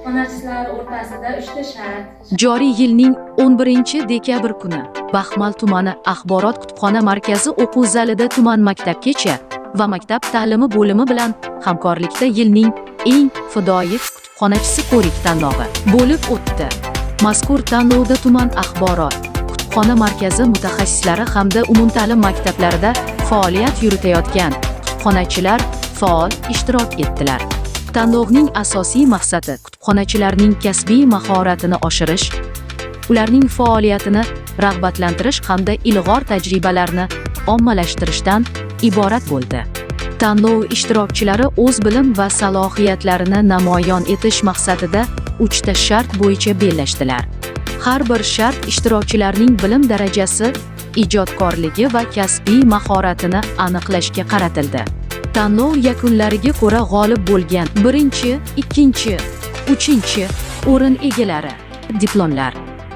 Kutubxonachilar o'rtasida uchta shart. Joriy yilning 11 dekabr kuni Baxmal tumani axborot kutubxona markazi o'quv zalida tuman maktabgacha va maktab ta'limi bo'limi bilan hamkorlikda yilning eng fidoyi kutubxonachisi ko'rik tanlovi bo'lib o'tdi. Mazkur tanlovda tuman axborot kutubxona markazi mutaxassislari hamda umumta'lim maktablarida faoliyat yuritayotgan kutubxonachilar faol ishtirok etdilar. Tanlovning asosiy maqsadi kutubxonachilarning kasbiy mahoratini oshirish, ularning faoliyatini rag'batlantirish hamda ilg'or tajribalarni ommalashtirishdan iborat bo'ldi. Tanlov ishtirokchilari o'z bilim va salohiyatlarini namoyon etish maqsadida uchta shart bo'yicha bellashdilar. Har bir shart ishtirokchilarning bilim darajasi, ijodkorligi va kasbiy mahoratini aniqlashga qaratildi. Tanlov yakunlariga ko'ra g'olib bo'lgan birinchi, ikkinchi, uchinchi o'rin egalari diplomlar,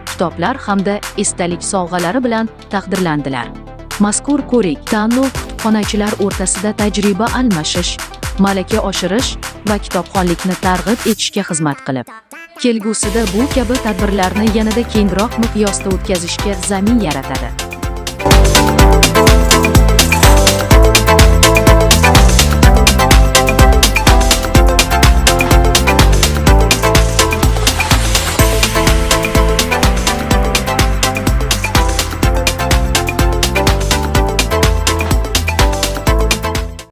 kitoblar hamda esdalik sovg'alari bilan taqdirlandilar. Mazkur ko'rik tanlov kutubxonachilar o'rtasida tajriba almashish, malaka oshirish va kitobxonlikni targ'ib etishga xizmat qilib, kelgusida bu kabi tadbirlarni yanada kengroq miqyosda o'tkazishga zamin yaratadi.